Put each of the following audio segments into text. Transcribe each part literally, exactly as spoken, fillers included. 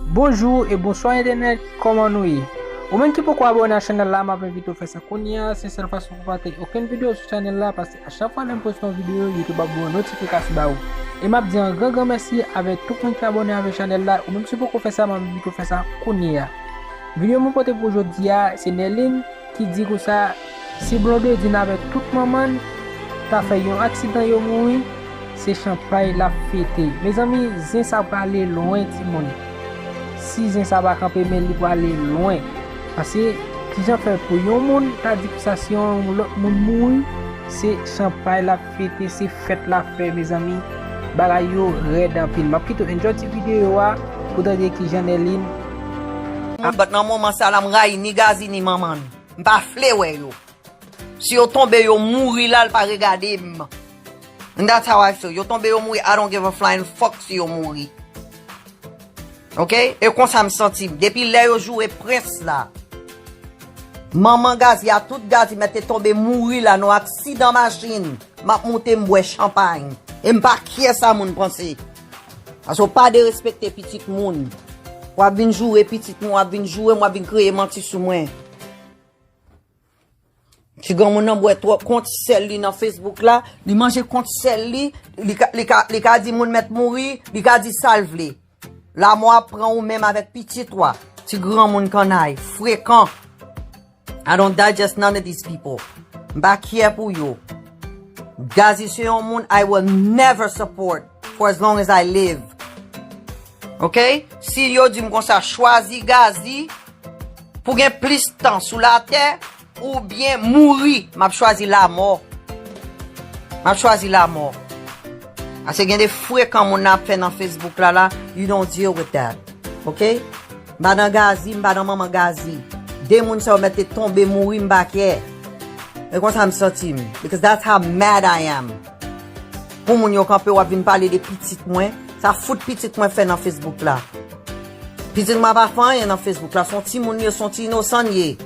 Bonjou e bonswa entènèt, kòman nou ye? Ou menm ki poko abòne a chanèl la, m ap envite w fè sa kounye a. Se sèl fason pou w pa rate okenn videyo sou chanèl la, paske a chak fwa lè m poste yon videyo, YouTube ap voye yon notifikasyon ba ou. E m ap di yon gran gran mèsi avèk tout moun ki abòne avèk chanèl la. Ou menm si w poko fè sa, m ap envite w fè sa kounye a. Videyo mwen pote pou jodi a, se Nerline ki di konsa, si Blondedy avèk tout manman l ta fè yon aksidan yo mouri, se chanpay l ap fete. Mezanmi, zen sa prale lwen, timoun. Si zen sa pa kanpe, men li prale lwen. Paske, kijan fè pou yon moun ta di konsa, si yon lòt moun mouri, se chanpay l ap fete, se fèt l ap fè, mezanmi. Bagay yo rèd anpil. M ap kite w enjoy ti videyo a pou tande kijan Nerline. But nan moman sa la, m rayi ni Gazi ni manman l. M pa vle wè yo. Si yo tonbe, yo mouri la, l pa regade m. And that's how I feel. Yo tonbe, yo mouri, I don't give a flying fuck si yo mouri. Ok? E konsa m santi m. Depi lè yo joure prens la, manman Gazi a, tout Gazi mèt te tonbe mouri la nan aksidan machin. M ap moute, m bwè chanpay. E m pa kyè sa moun panse. Paske w pa derespekte pitit moun. W ap vin joure pitit moun, w ap vin joure m, w ap vin kreye manti sou mwen. Ti granmoun nan bwè twòp kont sèl li nan Facebook la, li manje kont sèl li, li ka, li ka, li ka di moun mèt mouri, li ka di sa l vle. Lamò ap pran ou menm avèk pitit ou a. Ti granmoun kannay, frekan. I don't digest none of these people. M pa care pou yo. Gazi se yon moun I will never support for as long as I live. Ok? Si yo di m konsa, chwazi Gazi pou gen plis tan sou latè, oubyen mouri, m ap chwazi lamò. M ap chwazi lamò. Ase gen de frekan moun nan ap fè nan Facebook la la, you don't deal with that. Ok? M pa nan Gazi, m pa nan manman Gazi. De moun sa yo mèt te tonbe mouri, m pa care. E konsa m santi m. Because that's how mad I am. Pou moun yo kanpe, w ap vin pale de pitit mwen. Sa fout pitit mwen fè nan Facebook la. Pitit mwen pa fè anyen nan Facebook la. Se yon timoun li ye, se yon ti inosan li ye.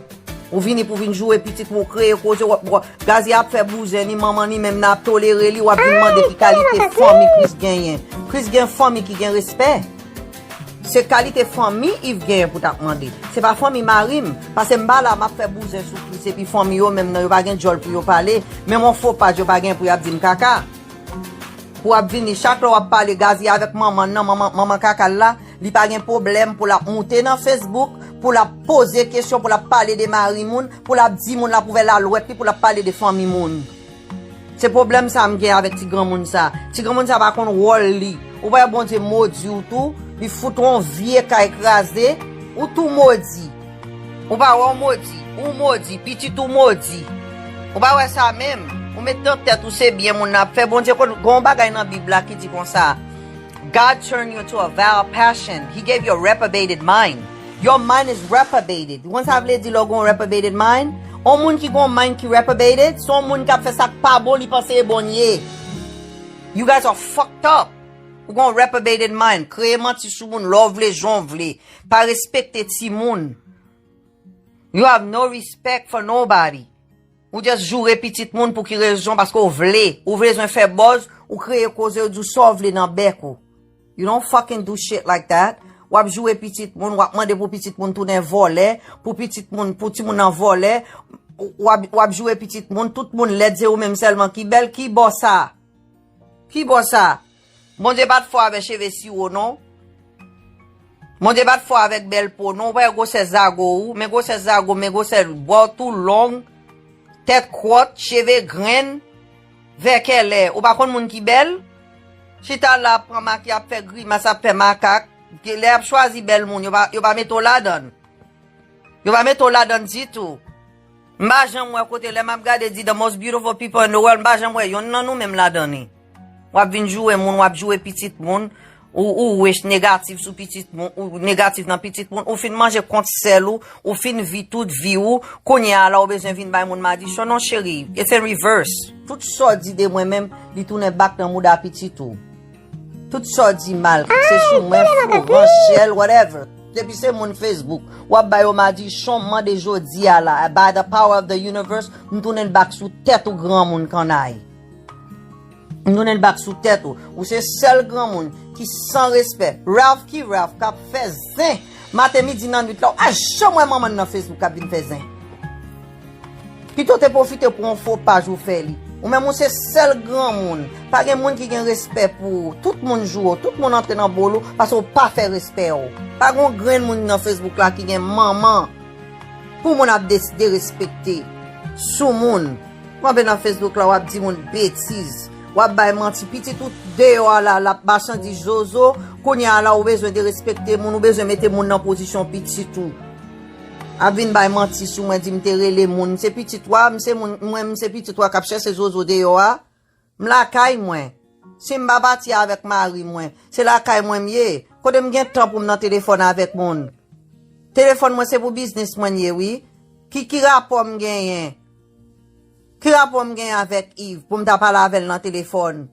Ou vini pou vin joure pitit mwen, ou kreye koze, w ap, w ap, Gazi ap fè bouzen, ni manman ni menm nan ap tolere li, w ap vin mande ki kalite fanmi Chris genyen. Chris gen fanmi ki gen respè. Se kalite fanmi Yves genyen pou t ap mande. Se pa fanmi mari m, paske m pa la, m ap fè bouzen sou Chris, epi fanmi yo menm nan, yo pa gen djòl pou yo pale, menm yon fo paj yo pa gen pou y ap di m kaka. Pou w ap vini, chak lè w ap pale Gazi avèk manman nan, manman, manman kaka l la, li pa gen pwoblèm pou l ap moute nan Facebook, pou l ap poze kesyon, pou l ap pale de mari moun, pou l ap di moun l ap ouvè lalwèt li, pou l ap pale de fanmi moun. Se pwoblèm sa m gen avèk ti granmoun sa. Ti granmoun sa pa konn wòl li. Ou pa wè Bondye modi w tou, li fout ou yon vye kay kraze, ou tou modi. Ou pa wè w modi, ou modi, pitit ou modi. Ou pa wè sa menm? Ou met nan tèt ou se byen moun nan ap fè. Bondye konn, gen yon bagay nan Bib la ki di konsa, God turned you into a vile passion. He gave you a reprobated mind. Your mind is reprobated. Ou konn sa vle di lè w gen yon reprobated mind? Yon moun ki gen yon mind ki reprobated, se yon moun k ap fè sa k pa bon, li panse e bon l ye. You guys are fucked up. Ou gen yon reprobated mind. Kreye manti sou moun lè w vle, jan w vle. Pa respekte timoun. You have no respect for nobody. Ou just joure pitit moun pou ki rezon? Paske w vle. Ou bezwen fè buzz, ou kreye koze, ou di w sa w vle nan bèk ou. You don't fucking do shit like that. W ap joure pitit moun, w ap mande pou pitit moun tounen vòlè, pou pitit moun, pou timoun nan vòlè, w ap, w ap joure pitit moun, tout moun lèd, se ou menm sèlman ki bèl, ki bò sa? Ki bò sa? Bondye pa t fè w avè cheve siwo non. Bondye pa t fè w avèk bèl po non. Ou pa wè gwosè zago ou, men gwosè zago, men gwosè bò w tou long, tèt kwòt, cheve grenn, vèkèlè. Ou pa konn moun ki bèl? Chita la ap pran maki, ap fè grimas, ap fè makak. Lè y ap chwazi bèl moun, yo pa, yo pa mete w ladan l. Yo pa mete w ladan l ditou. M pa janm wè kote, lè m ap gade di the most beautiful people in the world, m pa janm wè yonn nan nou menm ladan li. W ap vin joure moun, w ap joure pitit moun, ou, ou wish negatif sou pitit moun, ou negatif nan pitit moun, ou fin manje kont sèl ou, ou fin vi tout vi ou, kounye a la ou bezwen vin bay moun madichon. Non cheri, it's in reverse. Tout sa w di de mwen menm, li tounen back nan mouda pitit ou. Tout sa w di mal, se sou mwen, fou, ranchèl, whatever. Depi se moun Facebook, w ap ba yo madichon, m mande jodi a la, by the power of the universe, m tounen l back sou tèt ou granmoun kannay. M tounen l bak sou tèt ou. Ou se sèl granmoun ki san respè. Ralph ki Ralph k ap fè zen. Maten, midi, nan nwit la, ou pa janm wè manman l nan Facebook k ap vin fè zen. Pito w te pwofite pou yon fo paj ou fè li. Ou menm ou se sèl granmoun. Pa gen moun ki gen respè pou ou. Tout moun joure w, tout moun antre nan bòl ou paske w pa fè respè w. Pa gen yon grenn moun nan Facebook la ki gen manman pou moun ap des- derespekte sou moun. W antre nan Facebook la, w ap di moun betiz. W ap bay manti. Pitit ou deyò a la, l ap machandiz zozo. Kounye a la, ou bezwen derespekte moun, ou bezwen mete moun nan pozisyon pitit ou. Ap vin bay manti sou mwen, di m te rele moun. M se pitit ou a, m se moun, mwen, m se pitit ou a k ap chèche zozo deyò a. M lakay mwen. Si m pa pati avèk mari mwen, se lakay mwen m ye. Kote m gen tan pou m nan telefòn avèk moun? Telefòn mwen se pou biznis mwen l ye, wi. Ki, ki rapò m genyen? Ki rapò m genyen avèk Yves pou m ta pale avè l nan telefòn?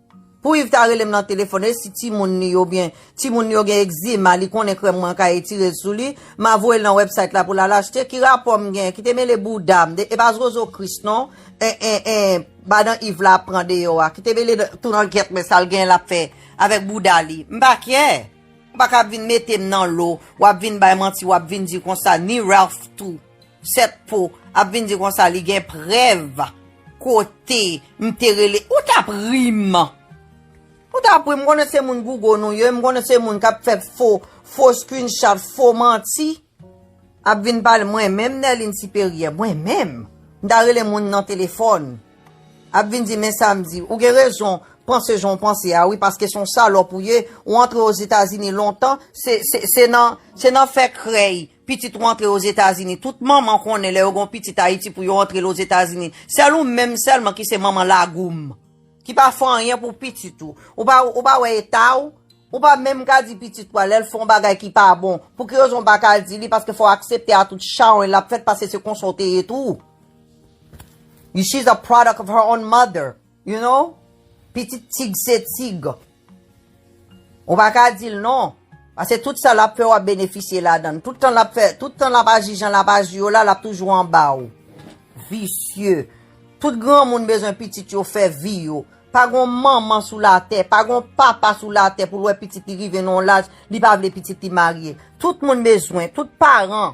Pou Yves ta rele m nan telefòn, e si timoun li yo byen, timoun li yo gen egzima, li konnen krèm mwen ka etire l sou li, m a voye l nan website la pou l al achte, ki rapò m genyen? Kite mele bouda m, de- e pa zozo Kris non, en, en, en, madan Yves la ap pran deyò a, kite mele tou nan gyèt mwen sa l genyen l ap fè avèk bouda li, m pa kè. Ou pa ka vin mete m nan lo, w ap vin bay manti, w ap vin di konsa, ni Ralph tou, sèt po, ap vin di konsa li gen prèv kote m te rele, ou t ap ri m. Ou t ap ri m, konnen se moun gougo nou ye, m konnen se moun k ap fè fo, fo screenshot, fo manti. Ap vin pale mwen menm Nerline Siperyè, mwen menm, m ta rele moun nan telefòn. Ap vin di men sa m di, ou gen rezon, panse jan w panse a wi, paske se yon salòp ou ye, ou antre Ozetazini lontan, se, se, se nan, se nan fè krèy pitit ou antre Ozetazini. Tout manman konnen lè yo gen yon pitit Ayiti pou yo antre l Ozetazini. Sèl ou menm sèlman ki se manman lagoum, ki pa fè anyen pou pitit ou. Ou pa, ou pa wè eta w, ou pa menm ka di pitit ou a lè l fè yon bagay ki pa bon. Pou ki rezon w pa ka di li? Paske fò w aksepte a tout chawony l ap fèt, paske se konsa w te ye tou. She's a product of her own mother, you know? Pitit tig se tig. Ou pa ka di l non. Paske tout sa l ap fè, w ap benefisye ladan l. Tout tan l ap fè, tout tan l ap aji jan l ap aji yo la, l ap toujou anba w. Visye. Tout granmoun bezwen pitit yo fè vi yo. Pa gon manman sou latè, pa gon papa sou latè pou l wè pitit li rive nan yon laj, li pa vle pitit li marye. Tout moun bezwen, tout paran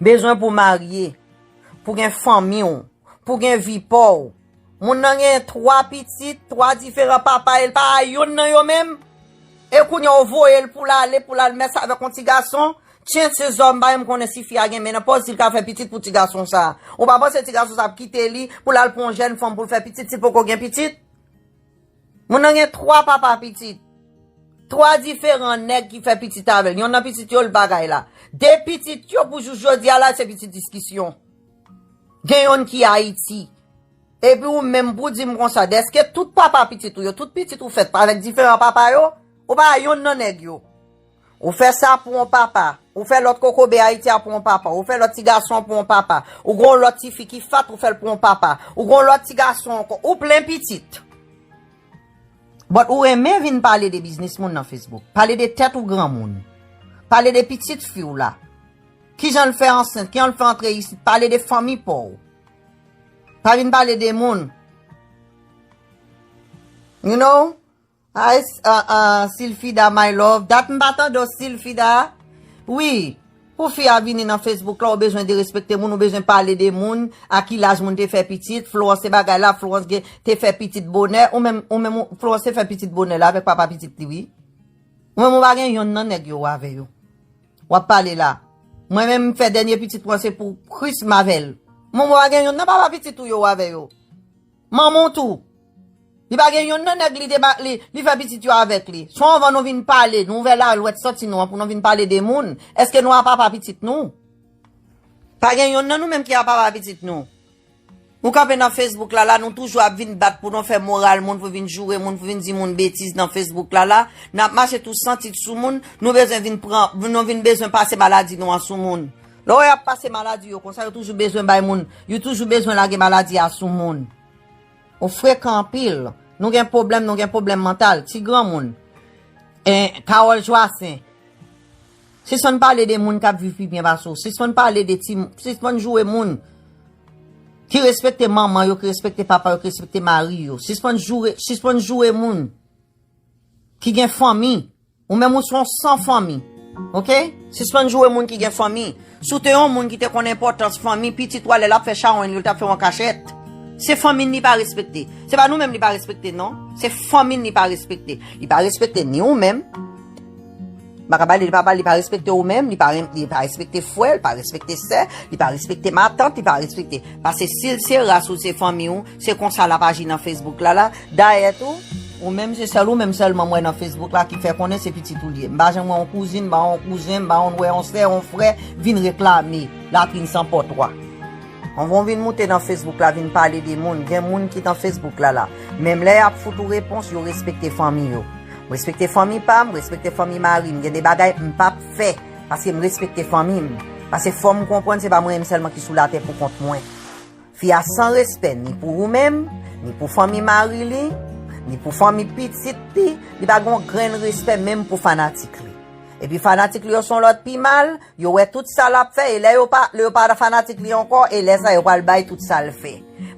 bezwen pou marye, pou gen fanmi w, pou gen vi pa w. Moun nan gen twa pitit, twa diferan papa, e l pa a yonn nan yo menm. E kounye a w voye l pou l ale, pou l al mès avèk yon ti gason. Chances are, m pa menm konnen si fi a gen menopòz, si l ka fè pitit pou ti gason sa a. Ou pa panse ti gason sa a ap kite li pou l al pran yon jèn fanm pou l fè pitit, si l poko gen pitit? Moun nan gen twa papa pitit. Twa diferan nèg ki fè pitit avè l. Yonn nan pitit yo, l bagay la. De pitit yo pou jou jodi a la, se pitit diskisyon. Gen yonn ki Ayiti. Epi ou menm pou di m konsa, dèske tout papa pitit ou yo, tout pitit ou fèt avèk diferan papa yo, ou pa yonn nan nèg yo. Ou fè sa pou yon papa. Ou fè lòt kokobe Ayiti a pou yon papa. Ou fè lòt ti gason pou yon papa. Ou gon lòt ti fi ki fat, ou fè l pou yon papa. Ou gon lòt ti gason ankò. Ou plen pitit. But ou renmen vin pale de biznis moun nan Facebook. Pale de tèt ou granmoun. Pale de pitit fi w la. Kijan l fè ansent, kijan l fè antre isit. Pale de fanmi pa w. Pa vin pale de moun. You know? Hi, uh, uh, Silfida, my love. Dat m pa tande w, Silfida. Wi, pou fi a vini nan Facebook la, ou bezwen derespekte moun, ou bezwen pale de moun, a ki laj moun te fè pitit, Florence te bagay la, Florence gen, te fè pitit bonè, ou menm, ou menm, ou- Florence te fè pitit bonè la avèk papa pitit li, wi. Ou menm, ou pa gen yonn nan nèg yo avè yo. W ap pale la. Mwen menm, m fè dènye pitit mwen, se pou Kris m avè l. Ou menm, ou pa gen yonn nan papa pitit ou yo avè yo. Manman w tou. Li pa gen yonn nan nèg li te ba, li, li fè pitit yo avèk li. Se anvan nou vin pale, nou ouvè lalwèt santi nou an pou nou vin pale de moun. Èske nou a papa pitit nou? Pa gen yonn nan nou menm ki a papa pitit nou. Nou kanpe nan Facebook la, la, nou toujou ap vin bat pou nou fè moral moun, pou vin joure moun, pou vin di moun betiz nan Facebook la, la. N ap mache tou santi sou moun, nou bezwen vin pran, nou vin bezwen pase maladi nou an sou moun. Lè w wè y ap pase maladi yo konsa, yo toujou bezwen bay moun, yo toujou bezwen lage maladi a sou moun. Ou frekan anpil. Nou gen pwoblèm, nou gen pwoblèm mantal. Ti granmoun. En, Carole Joassaint. Sispann pale de moun k ap viv pi byen pase w. Sispann pale de ti, sispann joure moun. Ki respekte manman yo, ki respekte papa yo, ki respekte mari yo. Sispann joure, sispann joure moun ki gen fanmi. Ou menm ou se yon san fanmi. Oke? Sispann joure moun ki gen fanmi. Si w te yon moun ki te konn enpòtans fanmi, pitit ou a lè l ap fè chawony li, l t ap fè w an kachèt. Se fanmi n li pa respekte. Se pa nou menm li pa respekte, non. Se fanmi n li pa respekte. Li pa respekte ni ou menm. M pa ka pale de papa, li pa respekte ou menm, li pa, ren- li pa respekte frè, li pa respekte sè, li pa respekte matant, li pa respekte. Paske si l se ras ou, se fanmi w, se konsa l ap aji nan Facebook la la. Dayè tou, ou menm se sèl ou menm sèlman m wè nan Facebook la ki fè konnen se pitit ou li ye. M pa janm wè yon kouzin, m pa wè yon kouzen, m pa wè yon sè, yon frè vin reklame latrin san pòtwa. Anvan w vin moute nan Facebook la, vin pale de moun, gen moun ki nan Facebook la la. Menm lè y ap fout ou repons, yo respekte fanmi yo. M respekte fanmi pa m, m respekte fanmi mari m. Gen de bagay m p ap fè, paske m respekte fanmi m. Paske fò m konprann se pa mwen menm sèlman ki sou latè pou kont mwen. Fi a san respè ni pou ou menm, ni pou fanmi mari li, ni pou fanmi pitit li, li pa gen yon grenn respè menm pou fanatik li. Epi fanatik li yo se yon lòt pi mal, yo wè tout sa l ap fè, e lè yo pa, lè yo pa fanatik li ankò, e lè sa yo pral bay tout sa l fè.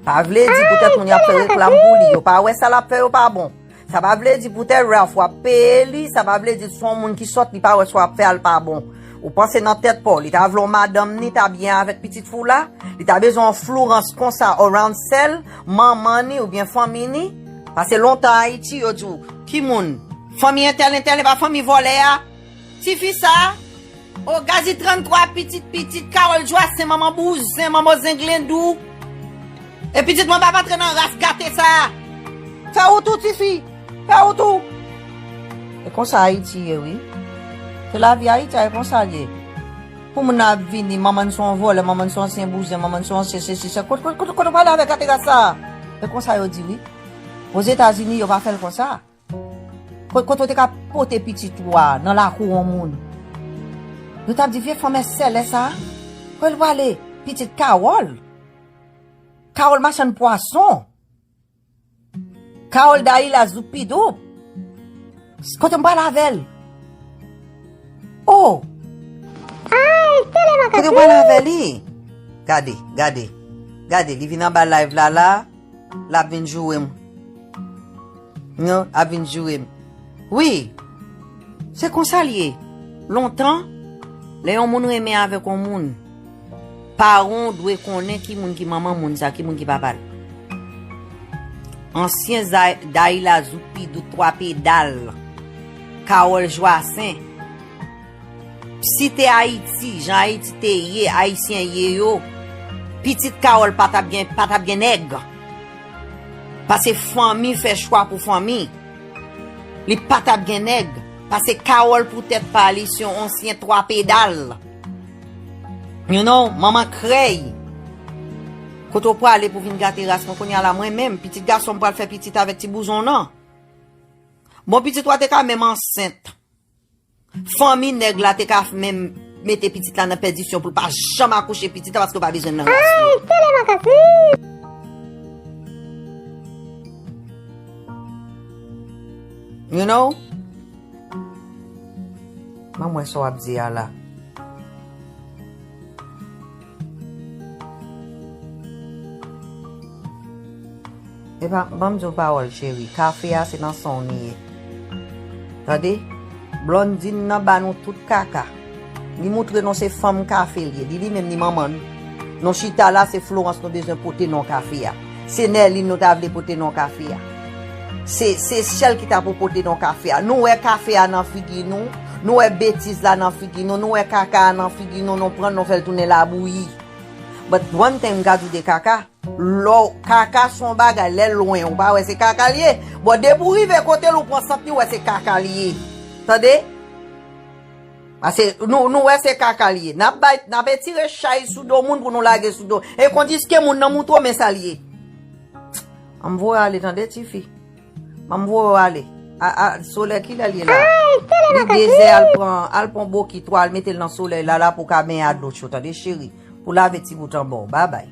Pa vle di poutèt moun y ap fè reklam pou li, yo pa wè sa l ap fè yo pa bon. Sa pa vle di poutèt Ralph w ap peye li, sa pa vle di se yon moun ki sòt, li pa wè sa w ap fè a l pa bon. Ou panse nan tèt pa w, li ta vle yon madanm ni ta byen avèk pitit fi w la? Li ta bezwen yon Florence konsa around sèl, manman ni oubyen fanmi ni? Paske lontan Ayiti, yo di w, ki moun? Fanmi entèl, entèl, e pa fanmi vòlè a? Tifi sa, o gazi tranntwa, pitit, pitit, Carole Joassaint, manman bouzen, manman zenglendou. E pitit mwen p ap antre nan ras gate sa. Fè wout ou, tifi. Fè wout ou. E konsa Ayiti ye, wi. Se lavi Ayiti a, e konsa l ye. Pou moun nan ap vini, manman n se yon vòlè, manman n se yon ansyen bouzen, manman n se yon ansyen sesi, se kote, kote, kote, kote w pale avèk gate ras sa? E konsa yo di, wi. Ozetazini, yo pa fè l konsa. Kot, kot ou te ka pote pitit ou a nan lakou yon moun? Yo t ap di vye fanm èsèlè sa. Kote l prale? Pitit Carole. Carole machann pwason. Carole Daïla Zoupidoup. Kote m prale avè l? Oh! Kote m prale avè li? Gade, gade. Gade, li vin anba live la la. L ap vin joure m. Non, ap vin joure m. Wi, se konsa l ye. Lontan, lè yon moun renmen avèk yon moun, paran w dwe konnen ki moun ki manman moun sa, ki moun ki papa l. Ansyen Zay- Dayila Zoupidou twa pedal, Carole Joassaint. Si te Ayiti, jan Ayiti te ye, Ayisyen ye yo, pitit Carole pa t ap gen, pa t ap gen nèg. Paske fanmi fè chwa pou fanmi. Li pa t ap gen nèg. Paske Carole pou tèt pa li se yon ansyen twa pedal. You know, manman krèy. Kote w prale pou vin gate ras mwen kounye a la, mwen menm, pitit gason m pral fè pitit avèk ti bouzon w nan. Bon, pitit ou a te ka menm ansent. Fanmi nèg la te ka menm mete pitit la nan pèdisyon pou l pa janm akouche pitit la paske yo pa bezwen l nan ras yo. You know? Ban m wè sa w ap di a la. Epa, ban m di w pawòl, cheri. Kafe a, se nan san w li ye. Tande? Blondine nan ba nou tout kaka. Li moutre nou se fanm kafe li ye. Li, li menm, li manman nou. Nou chita la, se Florence nou bezwen pote non kafe a. Se Nerline nou ta vle pote non kafe a. Se, se Seychelles ki ta pou pote non kafe a. Nou wè kafe a nan figi nou. Nou wè betiz la nan figi nou. Nou wè kaka a nan figi nou. Nou pran l, nou fè l tounen labouyi. But one thing m ka di w de kaka, lè w, kaka se yon bagay, lè l lwen, ou pa wè se kaka l ye. Bon, depi w rive kote l, ou pran sant li, w wè se kaka l ye. Tande? Paske nou, nou wè se kaka l ye. N ap bay, n ap etire chay sou do moun pou nou lage sou do. E kondiske moun nan moutre w men sa l ye. An m voye w ale, tande, tifi. Ban m voye w ale. A, a, solèy kilè l ye la? Li dezè, al pran, al pran bokit ou, al mete l nan solèy la, la pou w ka benyen ak dlo cho, tande, cheri. Pou lave ti bout anba w. Babay.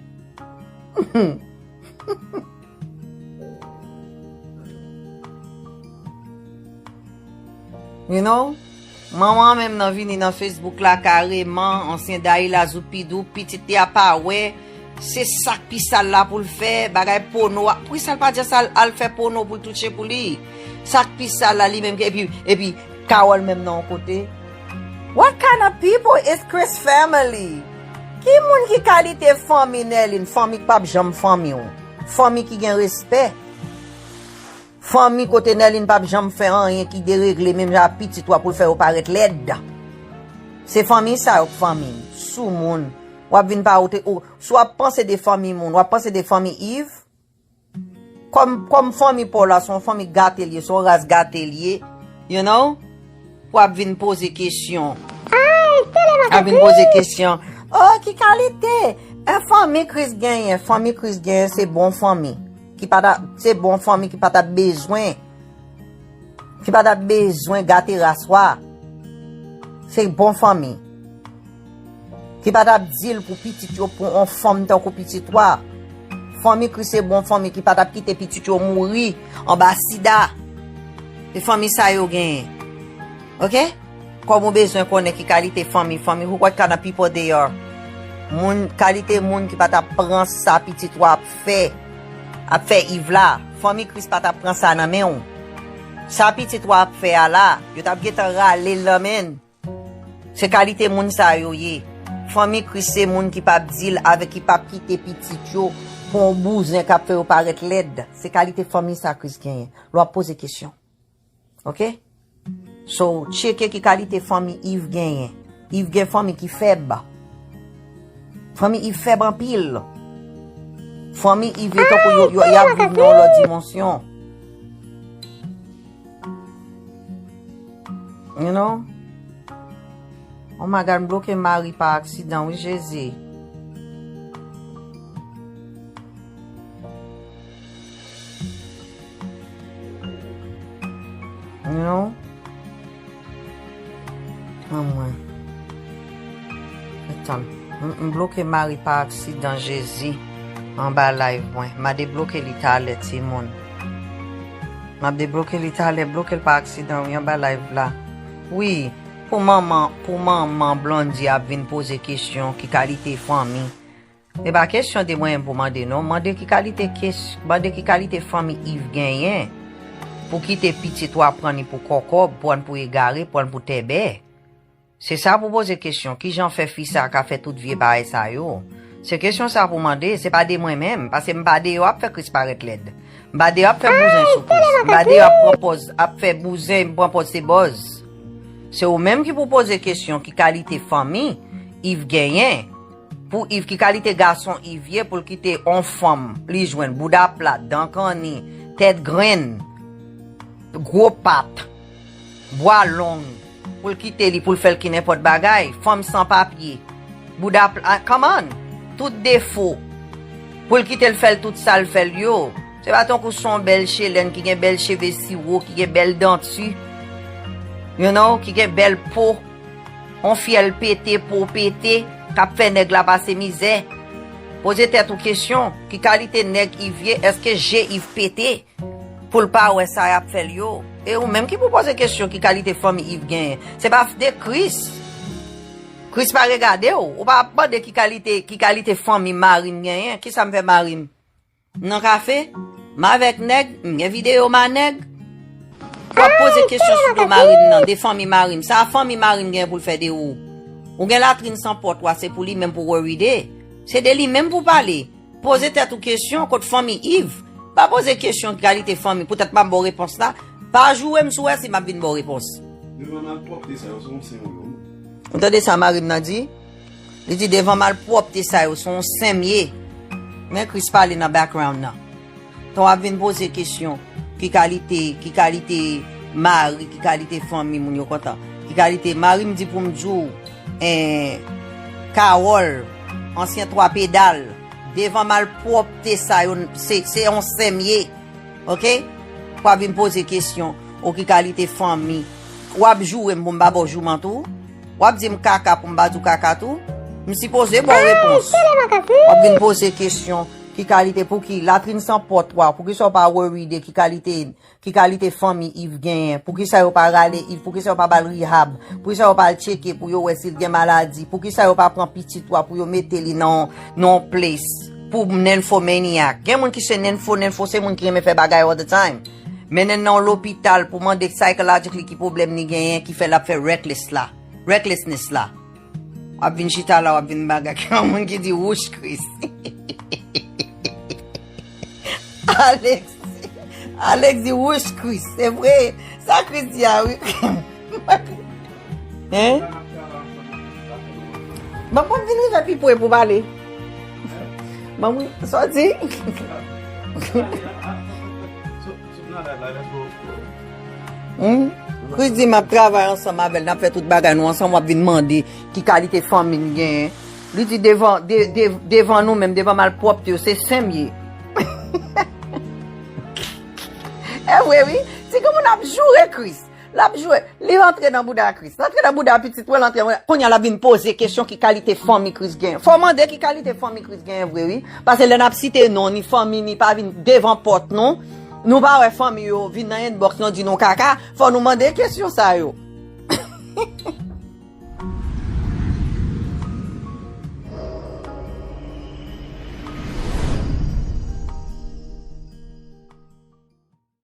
You know? Manman menm nan vini nan Facebook la kareman, ansyen Dayila Zoupidou, pitit li a pa wè, Se sa k pi sal la pou l fè, bagay pono a. Poukisa l pa just al, al fè pono pou l touche pou li? Sa k pi sal la li menm, epi, epi Carole menm nan yon kote. What kind of people is Chris family? Ki moun ki kalite fanmi Nerline? Fanmi k p ap janm fanmi w. Fanmi ki gen respè. Fanmi kote Nerline p ap janm fè anyen ki deregle menm jan ak pitit w a pou l fè yo parèt lèd. Se fanmi sa yo k fanmi m. Soumoun. W ap vin pa ou te, ou, si w ap panse de fanmi moun, w ap panse de fanmi Yves. Kòm, kòm fanmi pa w la, se yon fanmi gate l ye, se yon ras gate l ye, you know? W ap vin poze kesyon. Ay, tele makak. W ap vin poze kesyon. Oh, ki kalite? E fanmi Chris genyen, fanmi Chris genyen, se bon fanmi. Ki pa ta, se bon fanmi ki pa ta bezwen, ki pa ta bezwen gate ras wa. Se bon fanmi. Ki pa t ap di l pou pitit yo pran yon fanm tankou pitit wa. Fanmi Kris se bon fanmi ki pa t ap kite pitit yo mouri anba sida. Se fanmi sa yo genyen. Oke? Kòm ou bezwen konnen ki kalite fanmi, fanmi, who, what kind of people they are. Moun, kalite moun ki pa t ap pran sa pitit wa ap fè, ap fè Iv la. Fanmi Kris pa t ap pran sa nan men w. Sa pitit wa ap fè a la, yo t ap gentan rale l nan men l. Se kalite moun sa yo ye. Fanmi Kris se moun ki p ap di l avèk, ki p ap kite pitit yo pou yon bouzen k ap fè yo parèt lèd. Se kalite fanmi sa Kris genyen. Lè w ap poze kesyon. Oke? So, tcheke ki kalite fanmi Iv genyen. Iv gen fanmi ki fèb. Fanmi Iv fèb anpil. Fanmi Iv yo tankou yo, yo, y ap viv nan yon lòt dimansyon. You know? Oh my God, m bloke mari pa aksidan, wi, Jezi. You know? Anmwen. Etan, m, m bloke mari pa aksidan, Jezi, anba live mwen. M a debloke li talè, timoun. M ap debloke li talè, bloke l pa aksidan, wi, anba live la. Wi, pou manman, pou manman Blondy ap vin poze kesyon ki kalite fanmi. E pa kesyon de mwen menm pou mande non, mande ki kalite kes-, mande ki kalite fanmi Iv genyen pou kite pitit wa pran li pou kòkòb, pran pou egare, pran pou tèbè. Se sa pou poze kesyon, kijan fè fi sa ka fè tout vye bagay sa yo? Se kesyon sa pou mande, se pa de mwen menm, paske m pa deyò ap fè Kris parèt lèd. M pa deyò ap fè bouzen sou Kris. M pa deyò ap pran pòz, ap fè bouzen, pran pòz se bòz. Se ou menm ki pou poze kesyon ki kalite fanmi Iv genyen. Pou Iv, ki kalite gason Iv ye pou l kite on fanm li jwenn, bouda plat, dan kanni, tèt grenn, gwo pat, bwa long, pou l kite li, pou l fè l ki nenpòt bagay, fanm san papye, bouda plat, come on, tout defo, pou l kite l fè l tout sa l fè l yo. Se pa tankou se on bèl chelèn ki gen bèl cheve siwo, ki gen bèl danti, you know, ki gen bèl po. On fyèl pete, po pete, k ap fè nèg la pase mizè. Poze tèt ou kesyon, ki kalite nèg Iv ye? Èske je Iv pete pou l pa wè sa y ap fè l yo? E ou menm ki pou poze kesyon ki kalite fanmi Iv genyen. Se pa de Kris. Kris pa regade w. Ou pa ap mande ki kalite, ki kalite fanmi mari m genyen. Kisa m fè mari m? M nan kafe, m avèk nèg, m gen videyo m a nèg. W ap poze kesyon sou do mari m nan, de fanmi mari m. Sa fanmi mari m gen pou l fè de ou? Ou gen latrin san pòt, wa, se pou li menm pou worry de. Se de li menm pou pale. Poze tèt ou kesyon, kot fanmi Iv? Pa poze kesyon ki kalite fanmi, poutèt m ap ba w repons la. Pa joure m si w wè si m ap vin ba w repons. Devan malpwòpte sa yo, se yon sen yo ye. Ou tande sa mari m nan di? Li di, devan malpwòpte sa yo, se yon sen m ye. Men Kris pale nan background nan. Tan w ap vin poze kesyon, ki kalite, ki kalite mari, ki kalite fanmi moun yo kontan. Ki kalite mari m di pou m di w, en, Kawòl, ansyen twa pedal, devan malpwòpte sa yo, se, se yon sen m ye. Oke? W ap vin poze kesyon, ou ki kalite fanmi. W ap joure m pou m pa ba w jouman tou? W ap di m kaka pou m pa di w kaka tou? M sipoze ba w repons. W ap vin poze kesyon, ki kalite, pouki latrin san pòt, wa, poukisa w pa worry de ki kalite, ki kalite fanmi Iv genyen? Poukisa yo pa rale Iv? Poukisa yo pa ba l rehab? Poukisa yo pa al tcheke pou yo wè si l gen maladi? Poukisa yo pa pran pitit wa pou yo mete li nan, nan yon place? pou nymphomaniac. Gen moun ki se nympho, nympho se moun ki renmen fè bagay all the time. Mennen nan yon lopital pou mande psychologically ki pwoblèm li genyen ki fè l ap fè reckless la. Recklessness la. W ap vin chita la, w ap vin bagay. Gen yon moun ki di wouch Chris. Alex, Alex di wouch Chris. Se vre. Sa Chris di a wi. Hein? Ban m vin rive pi pre pou pale. Ban m soti. Hmm? Chris di m ap travay ansanm avè l, n ap fè tout bagay nou ansanm, w ap vin mande ki kalite fanmi n genyen. Li di devan, de, de, devan nou menm, devan malpwòpte yo, se sen m ye. E vre wi, ti granmoun ap joure Chris. L ap jwe, li rantre nan bouda Chris. L antre nan bouda pitit mwen, l antre. Kounye a l ap vin poze kesyon ki kalite fanmi Chris genyen. Fò w mande ki kalite fanmi Chris genyen vre wi. Paske lè n ap site non, ni fanmi, ni pa vin devan pòt nou. Nou pa wè fanmi yo vin nan inbox nou di nou kaka. Fò nou mande kesyon sa yo.